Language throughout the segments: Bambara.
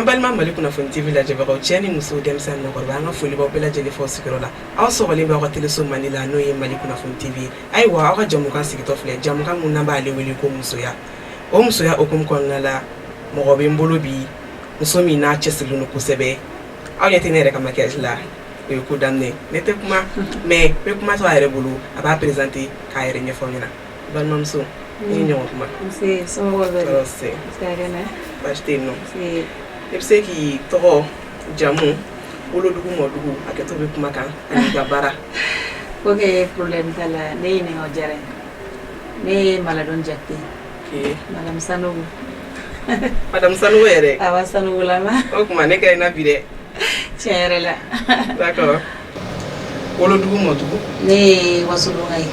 An balima Mali kunnafoni TV lajɛbagaw, cɛ ni muso, denmisɛn, mɔgɔkɔrɔba, an ka foli b'aw bɛɛ lajɛlen fɔ sigiyɔrɔ la. Aw sɔgɔlen b'aw ka teleso mandi la, n'o ye Mali kunnafoni TV ye. Ayiwa, aw ka jamukan sigitɔ filɛ, jamukan mun n'an b'ale wele ko musoya. O musoya hukumu kɔnɔna la, mɔgɔ bɛ n bolo bi, muso min n'a cɛsirilen don kosɛbɛ. Aw ɲɛ tɛ ne yɛrɛ ka maquillage la, o ye ko daminɛ. Ne tɛ kuma, mais n bɛ kuma to a yɛrɛ bolo, a b'a présenter k'a yɛrɛ ɲɛfɔ aw ɲɛna. Balimamuso, i ni ɲɔgɔn kuma. Nse, somɔgɔw bɛ di? Tɔɔrɔ tɛ. Nse, a kɛnɛ? Baasi tɛ yen nɔ. Nse. I bɛ se k'i tɔgɔ, jamu, wolodugu, mɔdugu, hakɛto bɛ kuma kan, ani ka baara. Ok, problème t'a la. Ne ɲininka, o diyara n ye. Ne ye Maladɔn Jakite. Madame Sanogo. Madame Sanogo yɛrɛ? Awa, Sanogolama. O tuma ne kɛra i na bi dɛ. Tiɲɛ yɛrɛ la. D'accord. Wolodugu, mɔdugu? Ne ye Wasolonka ye.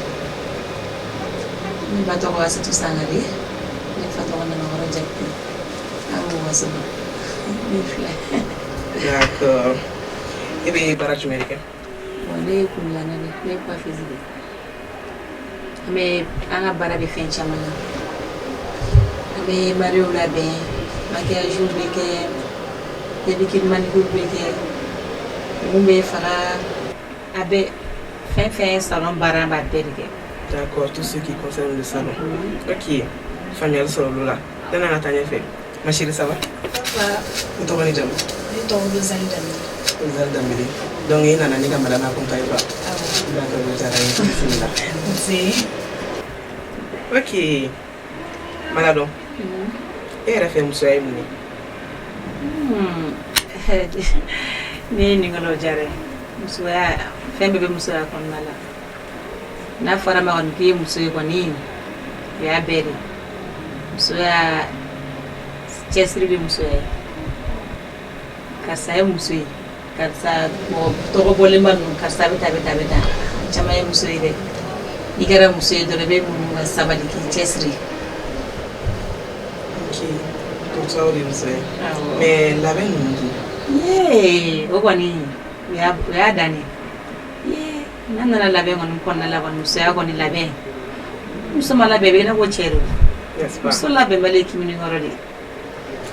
Ne ba tɔgɔ Asitu Sangare. Ne fa tɔgɔ Namakɔrɔ Jakite. An b'o Wasolon. Ne filɛ. D'accord. E bɛ baara jumɛn de kɛ? Bon, ne ye kundilanna de ye. Ne ye coiffeuse de ye. An bɛ an ka baara bɛ fɛn caman na. An bɛ mariéw labɛn, maquillage bɛ kɛ, pédicure, manucure bɛ kɛ, mun bɛ faga, a bɛɛ, fɛn fɛn ye salon baara, an b'a bɛɛ de kɛ. D'accord, tout ce qui concerne le salon. Ok. Faamuyali sɔrɔ olu la. Yanni an ka taa ɲɛfɛ. Ma chérie, ça va? I tɔgɔ ni jamu? Ne tɔgɔ Rosalie Dambele. Rosalie Dambele. Donc i nana ne ka madame accompagner quoi? Awɔ. D'accord, o diyara n ye. Bisimila. Nse. Ok. Maladɔn. E yɛrɛ fɛ, musoya ye mun ye? Ne ye ɲininkali, o diyara n ye. Musoya, fɛn bɛɛ bɛ musoya kɔnɔna la. N'a fɔra ma kɔni k'i ye muso ye kɔni, o y'a bɛɛ de. Musoya, cɛsiri bɛ musoya ye. Karisa ye muso ye, karisa mɔgɔ tɔgɔ bɔlenba ninnu, karisa bɛ tan, bɛ tan, bɛ tan, caman ye muso ye dɛ. N'i kɛra muso ye dɔrɔn, i bɛ muɲu ka sabali, k'i cɛsiri. Ok. Pour toi, o de ye musoya ye. Awɔ. Mais labɛn ninnu dun? Yee, o kɔni o y'a dan de ye. N'a nana labɛn kɔni kɔnɔna la kɔni, musoya kɔni labɛn, muso ma labɛn, i bɛ kɛ ne ko cɛ don. N'est-ce pas? Muso labɛnbali ye kiminikɔrɔ de ye.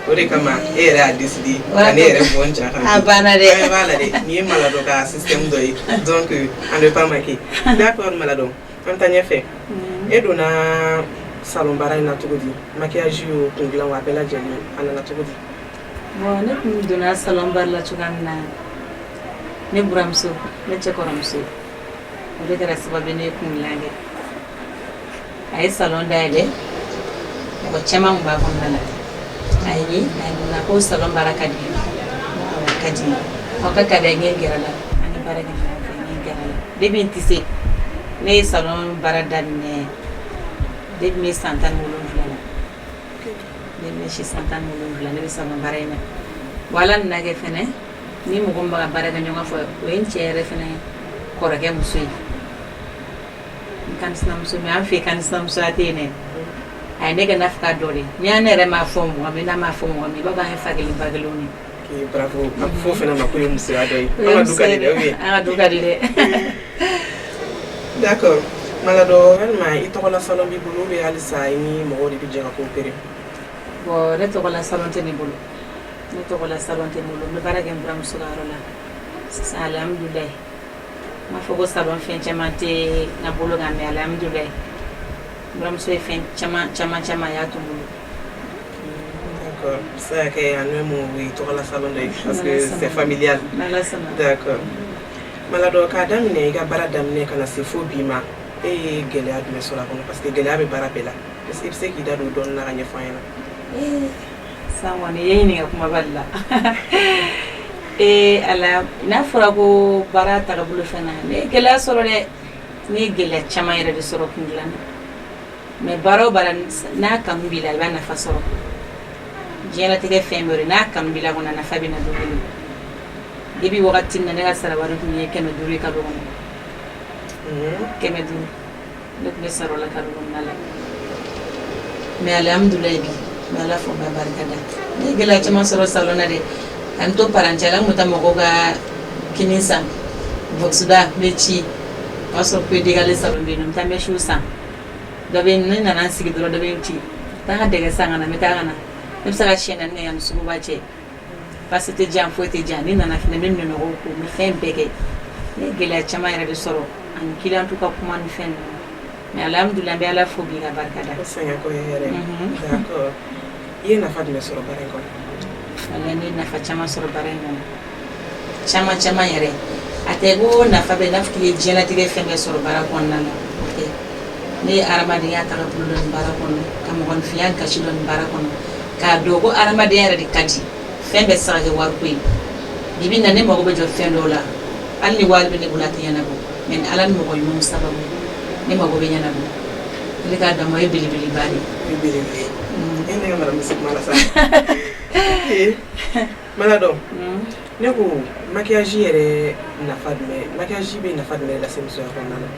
O de kama e yɛrɛ y'a décidé ka ne yɛrɛ bɔ n ja kan. A banna dɛ. An b'a la dɛ. Nin ye Maladɔn ka système dɔ ye. Donc à ne pas manquer. D'accord Maladɔn. An bɛ taa ɲɛfɛ. E donna salon baara in na cogo di? Maquillage o, kun dilan o, a bɛɛ lajɛlen, a nana cogo di? Bon, ne tun donna salon baara la cogoya min na, ne buramuso, ne cɛ kɔrɔmuso, o de kɛra sababu ye ne ye kun dilan kɛ. A ye salon dayɛlɛ, mɔgɔ caman tun b'a kɔnɔna la. A ye a nana ko salon baara ka di, awɔ, ka di, aw ka di, n ye gɛrɛ la, an ye baara kɛ ɲɔgɔn fɛ, n ye gɛrɛ la. Depuis n tɛ se, ne ye salon baara daminɛ depuis n bɛ san 17 la. Ne bɛ si san 17, ne bɛ salon baara in na. Bon, Ala nana kɛ fɛnɛ, ni mɔgɔ min bɛ ka baara kɛ ɲɔgɔn fɛ, o ye n cɛ yɛrɛ fɛnɛ kɔrɔkɛ muso ye, n kan sinamuso. Mais an fɛ yen, kan sinamusoya tɛ yen dɛ. A ye ne kɛ n'a fɔ k'a dɔ de. Ni an ne yɛrɛ m'a fɔ mɔgɔ min, n'a m'a fɔ mɔgɔ min, i b'a fɔ an ye fa kelen ba kelenw de. Ok, bravo. A bɛ fɔ o fana ma ko ye musoya dɔ ye. An ka du ka di dɛ, ou bien? An ka du ka di dɛ. D'accord. Maladɔn, walima i tɔgɔla salon b'i bolo ou bien halisa i ni mɔgɔw de bɛ jɛ ka coopérer? Bon, ne tɔgɔla salon tɛ ne bolo. Ne tɔgɔla salon tɛ ne bolo. N bɛ baara kɛ n buramuso ka yɔrɔ la sisan, alhamdulilayi. N b'a fɔ ko salon fɛn caman tɛ n ka bolo kan, mais alhamdulilayi, n buramuso ye fɛn caman caman caman, a y'a to n bolo. D'accord. A bɛ se ka kɛ en un mot, o ye tɔgɔla salon dɔ ye parce que c'est familial. N'Ala sɔnna. D'accord. Maladɔn, k'a daminɛ i ka baara daminɛ ka na se fo bi ma, e ye gɛlɛya jumɛn sɔrɔ a kɔnɔ? Parce que gɛlɛya bɛ baara bɛɛ la. Est-ce que i bɛ se k'i da don dɔɔnin na ka ɲɛfɔ an ɲɛna? Ee, san kɔni, i ye ɲininka kumaba de la. Ee Ala, n'a fɔra ko baara tagabolo fɛn na, ne ye gɛlɛya sɔrɔ dɛ. Ne ye gɛlɛya caman yɛrɛ de sɔrɔ kun dilan na. Mais baara o baara, n'a kanu b'i la, i b'a nafa sɔrɔ. Diɲɛlatigɛ fɛn bɛɛ, n'a kanu b'i la kɔni, a nafa bɛ na don kelen. Depuis wagati min na ne ka sara wari tun ye 500 ye kalo kɔnɔ, 500 ne tun bɛ sara o la kalo kɔnɔna la. Mais alhamdulilayi, bi n bɛ Ala fo, n b'a barika da. Ne ye gɛlɛya caman sɔrɔ salon na dɛ. Ka n to parancɛ la, n tun bɛ taa mɔgɔw ka kini san, voxda n bɛ ci, o y'a sɔrɔ coupé-décalé salon bɛ yen nɔ, n bɛ taa mèche san. Dɔ bɛ ne nana n sigi dɔrɔn, dɔ bɛ n ci, taa n ka dɛgɛ san ka na, n bɛ taa ka na. Ne bɛ se ka siɲɛ 4 kɛ yanni sugu ba cɛ. Basi tɛ diyan, foyi tɛ diyan. Ni nana fana, n bɛ minɛnɔgɔw ko, n bɛ fɛn bɛɛ kɛ. Ne ye gɛlɛya caman yɛrɛ de sɔrɔ ani client ka kuma ni fɛn ninnu, mais alhamdulilah, n bɛ Ala fo bi ka barika da. O sɛgɛn ko ye hɛrɛ ye. D'accord, i ye nafa jumɛn sɔrɔ baara in kɔnɔ? Walahi, ne ye nafa caman sɔrɔ baara in kɔnɔ, caman caman yɛrɛ. A tɛ ko nafa bɛ n'a fɔ k'i ye diɲɛlatigɛ fɛn bɛɛ sɔrɔ baara kɔnɔna na, o tɛ. Ne ye hadamadenya tagabolo dɔn nin baara kɔnɔ, ka mɔgɔninfinya gasi dɔn nin baara kɔnɔ, k'a dɔn ko hadamadenya yɛrɛ de ka di, fɛn bɛɛ tɛ se ka kɛ wariko ye. Bi bi in na, ne mago bɛ jɔ fɛn dɔw la, hali ni wari bɛ ne bolo, a tɛ ɲɛnabɔ, mais ni Ala ni mɔgɔ ɲumanw sababu, ne mago bɛ ɲɛnabɔ. Ne k'a dɔn, o ye belebeleba de ye. O ye belebele ye. E ne ka madame bɛ se kuma la sa. Maladɔ, ne ko maquillage yɛrɛ nafa jumɛn, maquillage bɛ nafa jumɛn lase musoya kɔnɔna na?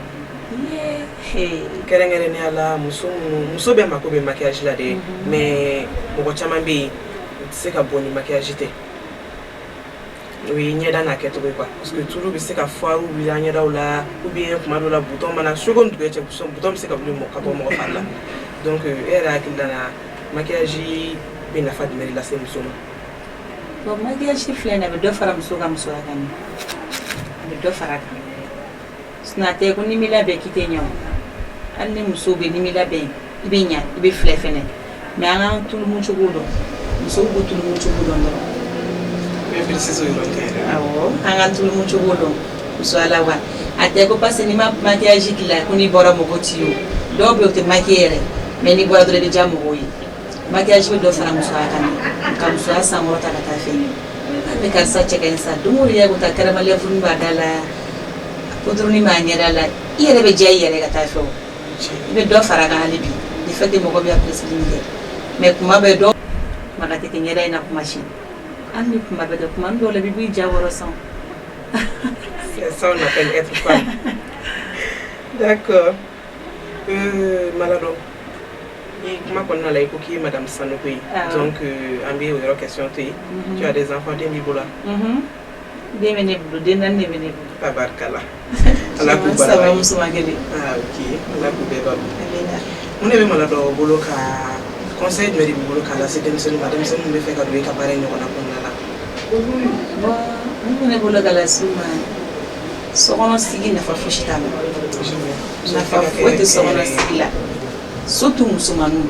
Kɛrɛnkɛrɛnnenya la, muso minnu, muso bɛɛ mako bɛ maquillage la dɛ, mais mɔgɔ caman bɛ yen, u tɛ se ka bɔ ni maquillage tɛ. O ye ɲɛda n'a kɛcogo ye quoi, parce que tulu bɛ se ka foire wuli an ɲɛdaw la, ou bien tuma dɔw la, bouton mana su ko ni dugu cɛ, bouton bɛ se ka wuli ka bɔ mɔgɔ fari la. Donc e yɛrɛ hakili la, maquillage bɛ nafa jumɛn de lase muso ma? Bon, maquillage filɛ nin ye, a bɛ dɔ fara muso ka musoya kan, a bɛ dɔ fara a kan. Sinon a tɛ ko n'i m'i labɛn k'i tɛ ɲɛ o. Hali ni muso bɛ, n'i m'i labɛn, i bɛ ɲa, i bɛ filɛ fɛnɛ, mais an k'an tulumu cogo dɔn, musow b'u tulumu cogo dɔn dɔrɔn. I bɛ préciser o yɔrɔnin kan yɛrɛ. Awɔ, an k'an tulumu cogo dɔn musoya la wa. A tɛ ko parce que n'i ma maquillage k'i la ko n'i bɔra mɔgɔw t'i ye o. Dɔw bɛ yen, u tɛ maquiller yɛrɛ, mais n'i bɔra dɔrɔn, i bɛ diya mɔgɔw ye. Maquillage bɛ dɔ fara musoya kan, ka musoya sankɔrɔta ka taa fɛ. A bɛ karisa cɛ ka ɲi sa, don o don i ko ta kɛrɛma lèvre b'a da la, poudre b'a ɲɛda la, i yɛrɛ bɛ diya i yɛrɛ ka taa fɛ o. I bɛ dɔ fara a kan hali bi, de fait que mɔgɔ bɛ apprécier min kɛ, mais kuma bɛɛ dɔ maga tɛ kɛ ɲɛda in na kuma si, hali ni kuma bɛɛ tɛ, kuma dɔw la i b'i ja wɔrɔ sɔn. C'est ça on appelle être femme. D'accord. Maladɔ, i kuma kɔnɔna la, i ko k'i ye madame Sanogo ye. Donc an bɛ o yɔrɔ question to yen. Tu as des enfants? Den b'i bolo wa? Den bɛ ne bolo, den naani de bɛ ne bolo. Tabarikala. Ala k'u saba bara. Musoman kelen. Ah ok, Ala k'u bɛɛ balo. Mun de bɛ Maladɔ bolo ka conseil jumɛn de b'i bolo k'a lase denmisɛnninw ma, denmisɛnnin minnu bɛ fɛ ka don e ka baara in ɲɔgɔnna kɔnɔna la? Bon, mun bɛ ne bolo ka lase u ma, sokɔnɔ sigi nafa fosi t'a la. Nafa foyi tɛ sokɔnɔ sigi la, surtout musomaninw.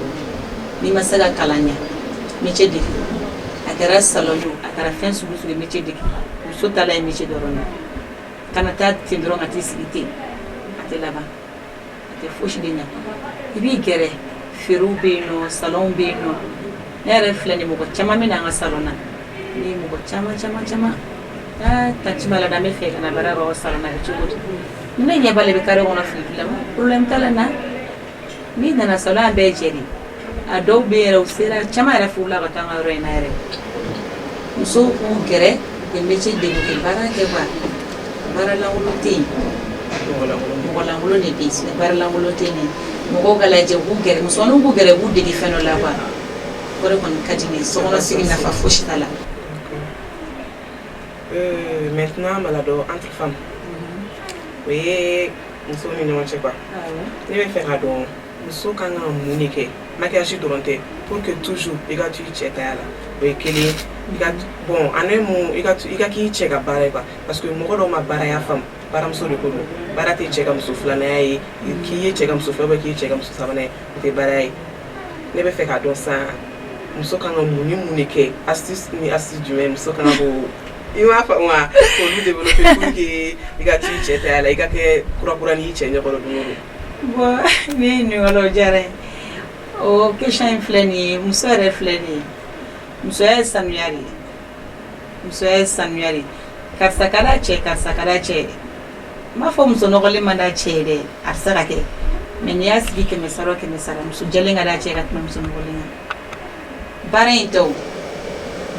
N'i ma se ka kalan ɲɛ, métier dege, a kɛra salon ye o, a kɛra fɛn sugu sugu ye, métier dege. Muso taala ye métier dɔrɔn de ye. Kana taa ten dɔrɔn ka t'i sigi ten, a tɛ laban, a tɛ fosi de ɲɛ. I b'i gɛrɛ, feerew bɛ yen nɔ, salonw bɛ yen nɔ. Ne yɛrɛ filɛ nin, mɔgɔ caman bɛ na an ka salon na, ni mɔgɔ caman caman caman. Aa, tantie Maladɔ, an bɛ fɛ ka na baara kɛ aw ka salon na, a bɛ cogo di? Ni ne ɲɛ b'a la, i bɛ carré kɔnɔ fili fili la, problème t'a la. Na, n'i nana salon, an bɛɛ jɛ de. A dɔw bɛ yɛrɛ, u sera caman yɛrɛ furula ka taa an ka yɔrɔ in na yɛrɛ. Musow k'u gɛrɛ, u ka métier dege, u ka baara kɛ quoi. Baara lankolon tɛ yen, mɔgɔ lankolon de bɛ yen, baara lankolon tɛ yen. Mɔgɔw ka lajɛ, u k'u gɛrɛ, musomaninw k'u gɛrɛ, u k'u dege fɛn dɔ la quoi. O de kɔni ka di ne ye. Sokɔnɔ sigi nafa fosi t'a la. Maintenant Maladɔ, entre femmes, o ye musow ni ɲɔgɔn cɛ quoi, ne bɛ fɛ ka dɔn muso kan ka mun de kɛ, maquillage dɔrɔn tɛ, pour que toujours i ka to i cɛ taya la? O ye kelen i ka, bon, en un mot, i ka k'i cɛ ka baara ye quoi, parce que mɔgɔ dɔw ma baaraya faamu. Baramuso de ko don, baara tɛ cɛ ka muso filananya ye, k'i ye cɛ ka muso fila, k'i ye cɛ ka muso sabanan ye, o tɛ baara ye. Ne bɛ fɛ k'a dɔn sisan, muso kan ka mun ni mun de kɛ, astuce ni astuce jumɛn muso kan ka k'o, i m'a faamu wa, k'olu développer pour que i ka to i cɛ taya la, i ka kɛ kura n'i cɛ ɲɛkɔrɔ don o don? Bon, ne ye ɲininkali o diyara n ye. O question in filɛ nin ye, muso yɛrɛ filɛ nin ye, musoya ye sanuya de ye, musoya ye sanuya de ye. Karisa ka d'a cɛ, karisa ka d'a cɛ ye. N b'a fɔ muso nɔgɔlen man d'a cɛ ye dɛ, a bɛ se ka kɛ, mais n'i y'a sigi kɛmɛ sara o kɛmɛ sara, muso jɛlen ka d'a cɛ ye ka tɛmɛ muso nɔgɔlen kan. Baara in tɛ o,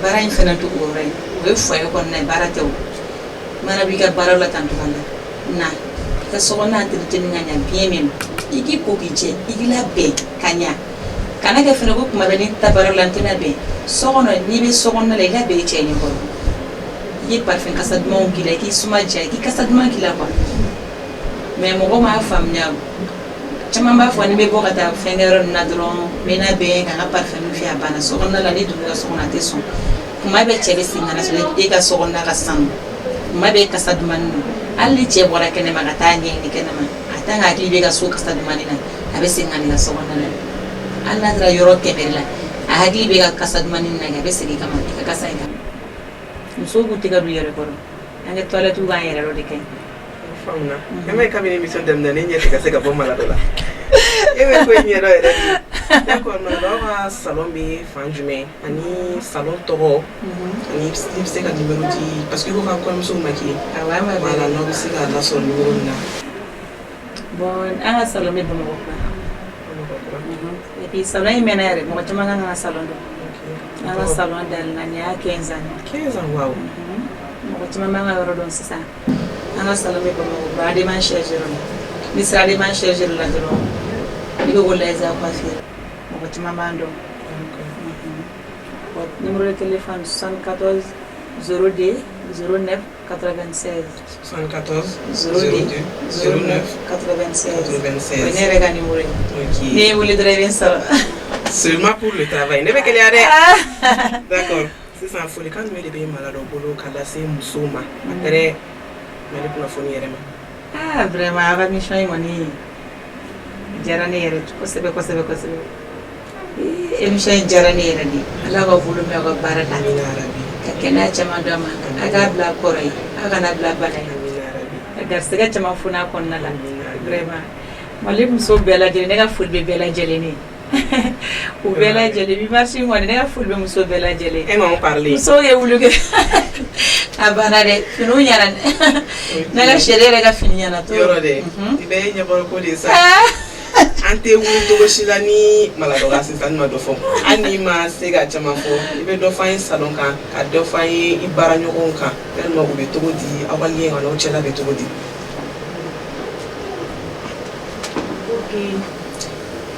baara in fana tɛ o yɔrɔ ye, o ye foyer kɔnɔna ye, baara tɛ o. Mana b'i ka baara la tan cogo la na, i ka sokɔnɔna entretenu ka ɲa bien même, i k'i ko k'i jɛ, i k'i labɛn ka ɲa. Kana kɛ fɛnɛ ko kuma bɛɛ ni ta baara la, n tɛna bɛn so kɔnɔ. N'i bɛ so kɔnɔna la, i labɛn i cɛ ɲɛkɔrɔ, i ye parfum kasa dumanw k'i la, i k'i suma diya, i k'i kasa duman k'i la quoi. Mais mɔgɔ m'a faamuya, caman b'a fɔ ni bɛ bɔ ka taa fɛnkɛyɔrɔ ninnu na dɔrɔn, n bɛ labɛn ka n ka parfum fiyɛ, a banna. So kɔnɔna la, n'i donna i ka so kɔnɔ, a tɛ sɔn. Kuma bɛɛ cɛ bɛ segin ka na sɔrɔ e ka sokɔnɔna ka sanu, kuma bɛɛ kasa dumanni don. Hali ni cɛ bɔra kɛnɛma ka taa ɲɛɲini kɛnɛma, a tant que hakili bɛ ka so kasa dumanni na, a bɛ segin ka na i ka sokɔnɔna la. Hali n'a taara yɔrɔ 100 la, a hakili bɛ ka kasa dumanni na, a bɛ segin ka ma i ka kasa in kan. Musow k'u tɛgɛ don u yɛrɛ kɔrɔ, an ka toilette k'an yɛrɛ dɔ de kɛ. Faamuna. E ma ye, kabini émission daminɛ, ne ɲɛ tɛ ka se ka bɔ Maladɔ la. E bɛ ko in ɲɛdɔn yɛrɛ de. D'accord, Maladɔ, aw ka salon bɛ fan jumɛn ani salon tɔgɔ, ani i bɛ se ka numéro di, parce que i ko k'an kɔɲɔmusow maquiller. Awɔ, an b'a bɛɛ. Voilà, n'aw bɛ se k'a lasɔrɔ numéro min na. Bon, an ka salon bɛ Bamakɔ kura. Et puis salon in mɛnna yɛrɛ, mɔgɔ caman kan ka salon dɔn. An ka salon dayɛlɛla nin y'a 15 ans. 15 ans, waaw. Mɔgɔ caman b'an ka yɔrɔ dɔn sisan. An ka salon bɛ Bamakɔ kura, Adema siège yɔrɔ la. N'i sera Adema siège la dɔrɔn, n'i ko ko Laïsa coiffure, mɔgɔ caman b'an dɔn. Bon, numéro de téléphone 74 02 09 96. 74 02 02 09 96. 96. O ye ne yɛrɛ ka numéro ye. Ok. N'i ye wele dɔrɔn, i bɛ n sɔrɔ. Seulement pour le travail. Ne bɛ gɛlɛya dɛ. D'accord. Sisan, folikan jumɛn de bɛ Maladɔ bolo ka lase musow ma a tɛrɛ Mali kunnafoni yɛrɛ ma? Ah, vraiment, a ka mission in kɔni diyara ne yɛrɛ kosɛbɛ kosɛbɛ kosɛbɛ. Ee, émission in diyara ne yɛrɛ de ye. Ala ka bolo mɛn aw ka baara la. Amina yarabi. Ka kɛnɛya caman d'a ma. A k'a bila kɔrɔ ye, a kana bila bana ye. Amina yarabi. Ka garisɛgɛ caman foni a kɔnɔna la. Amina yarabi. Vraiment, Mali muso bɛɛ lajɛlen, ne ka foli bɛ bɛɛ lajɛlen ye, u bɛɛ lajɛlen. 8 mars in kɔni, ne ka foli bɛ muso bɛɛ lajɛlen. E m'anw parler. Musow ye wuli kɛ, a banna dɛ, finiw ɲɛna, ne ka chérie yɛrɛ ka fini ɲɛna to. Yɔrɔ dɛ, i bɛɛ ye ɲɛkɔrɔ ko de ye sa. An tɛ wuli cogo si la ni Maladɔ ka sisan ma dɔ fɔ. Hali n'i ma se ka caman fɔ, i bɛ dɔ fɔ an ye salon kan, ka dɔ fɔ an ye i baaraɲɔgɔnw kan. Yalima u bɛ cogo di? Aw ka lien aw cɛla bɛ cogo di? Ok,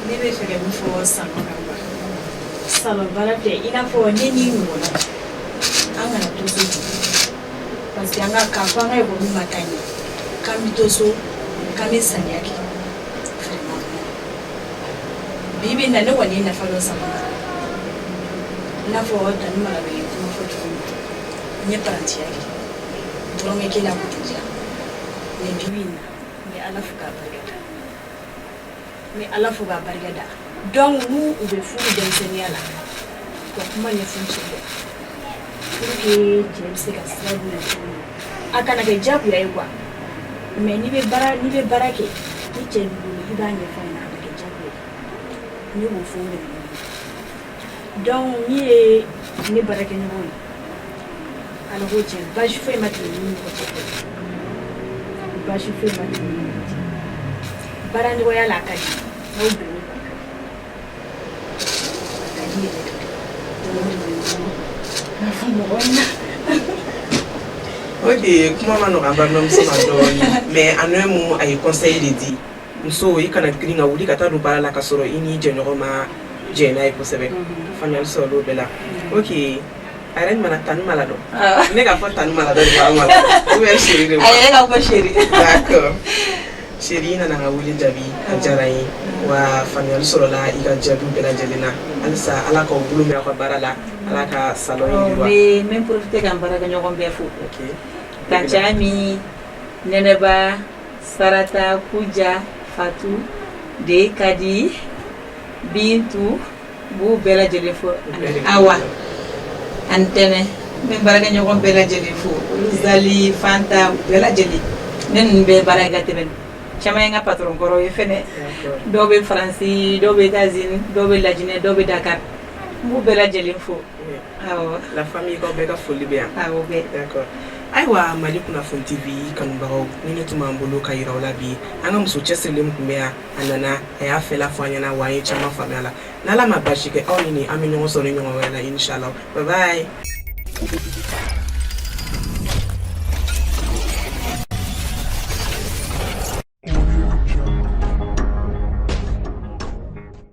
ne bɛ fɛ ka min fɔ salon kan quoi, salon baara filɛ, i n'a fɔ ne ni ɲɔgɔnna, an kana to so ten, parce que an ka k'a fɔ an ka ekɔli ma taa ɲɛ, k'an bɛ to so, k'an bɛ samiya kɛ. Vraiment, bi bi in na, ne kɔni ye nafa dɔ salon na. I n'a fɔ Tani Maladɔ ye kuma fɔ cogo min na, n ye parantiya kɛ, dɔrɔmɛ kelen a kun tɛ diya. Mais bi bi in na, n bɛ Ala fo k'a barika da, n bɛ Ala fo k'a barika da. Donc n'u u bɛ furu denmisɛnninya la, u ka kuma ɲɛfɔ u cɛ ye pour que cɛ bɛ se ka sira d'u ma cogo min na, a kana kɛ diyagoya ye quoi. Mais n'i bɛ baara kɛ, ni cɛ b'i bolo, i b'a ɲɛfɔ a ɲɛna, a kana kɛ diyagoya ye. Ne b'o fɔ o de ma. Donc min ye ne baarakɛɲɔgɔnw ye, Ala ko tiɲɛ, baasi foyi ma tɛmɛ ni ɲɔgɔn cɛ, baasi foyi ma tɛmɛ ni ɲɔgɔn cɛ. Baaraɲɔgɔnya la, a ka di n'aw bɛnn'o kan, a ka di yɛrɛ de. Donc o de bɛ n bolo k'a fɔ mɔgɔw ɲɛna. Ok, kuma ma nɔgɔ an balimamuso ma dɔɔni, mais en un mot, a ye conseil de di muso: i kana girin ka wuli ka taa don baara la ka sɔrɔ i n'i jɛɲɔgɔn ma jɛn n'a ye kosɛbɛ. Faamuyali sɔrɔla o bɛɛ la. Ok, a yɛrɛ mana Tani Maladɔ, ne k'a fɔ Tani Maladɔ de b'a Maladɔ ou bien chérie de? A yɛrɛ ka fɔ chérie. D'accord, chérie, i nana n ka wele jaabi, a diyara n ye wa faamuyali sɔrɔla i ka jaabiw bɛɛ lajɛlen na. Halisa, Ala k'aw bolo mɛn aw ka baara la, Ala ka salon yiriwa. N bɛ profiter ka n baarakɛɲɔgɔn bɛɛ fo. Tanti Ami, Nɛnɛba, Sarata, Kuja, Fatu, De Kadi, Bintu, n b'u bɛɛ lajɛlen fo. Awa ani Tɛnɛ, n bɛ n baarakɛɲɔgɔn bɛɛ lajɛlen fo. Zali, Fanta, u bɛɛ lajɛlen. Ne ninnu bɛɛ baara kɛ ka tɛmɛ, caman ye n ka patron kɔrɔ ye fɛnɛ. Dɔw bɛ Faransi, dɔw bɛ États-Unis, dɔw bɛ Lajinɛ, dɔw bɛ Dakar. N b'u bɛɛ lajɛlen fo. Awɔ. La famille, k'aw bɛɛ ka foli bɛ yan. Awɔ, bɛɛ. D'accord. Ayiwa, Mali kunnafoni TV kanubagaw, ni ne tun b'an bolo ka yira aw la bi, an ka muso cɛsirilen min tun bɛ yan, a nana, a y'a fɛla fɔ an ɲɛna wa an ye caman faamuya la. N'Ala ma basi kɛ, aw ni nin, an bɛ ɲɔgɔn sɔrɔ ni ɲɔgɔn wɛrɛ la, inshallah. Bye bye.